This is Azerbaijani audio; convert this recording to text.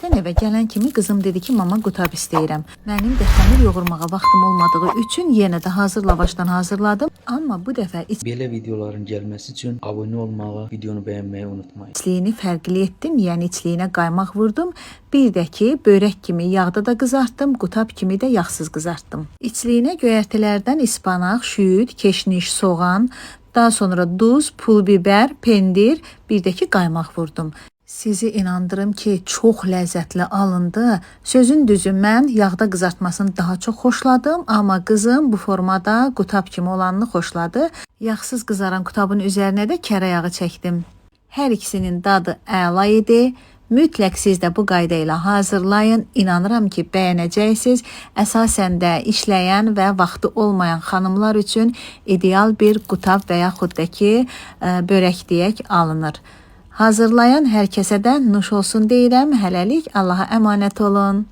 İşdən evə gələn kimi qızım dedi ki, mama, qutab istəyirəm. Mənim də xəmir yoğurmağa vaxtım olmadığı üçün yenə də hazır lavaşdan hazırladım. Amma bu dəfə Belə videoların gəlməsi üçün abunə olmağı, videonu bəyənməyi unutmayın. İçliyini fərqli etdim, yəni içliyinə qaymaq vurdum. Bir də ki, börək kimi yağda da qızartdım, qutab kimi də yağsız qızartdım. İçliyinə göyərtilərdən ispanaq, şüyüd, keşniş, soğan, daha sonra duz, pul biber, pendir, bir də ki qaymaq vurdum. Sizi inandırım ki, çox ləzzətli alındı. Sözün düzü, mən yağda qızartmasını daha çox xoşladım, amma qızım bu formada qutab kimi olanını xoşladı. Yağsız qızaran qutabın üzərinə də kərə yağı çəkdim. Hər ikisinin dadı əla idi. Mütləq siz də bu qayda ilə hazırlayın. İnanıram ki, bəyənəcəksiniz. Əsasən də işləyən və vaxtı olmayan xanımlar üçün ideal bir qutab və yaxud da ki, börək deyək alınır. Hazırlayan hər kəsə də nuş olsun deyirəm. Hələlik Allaha əmanət olun.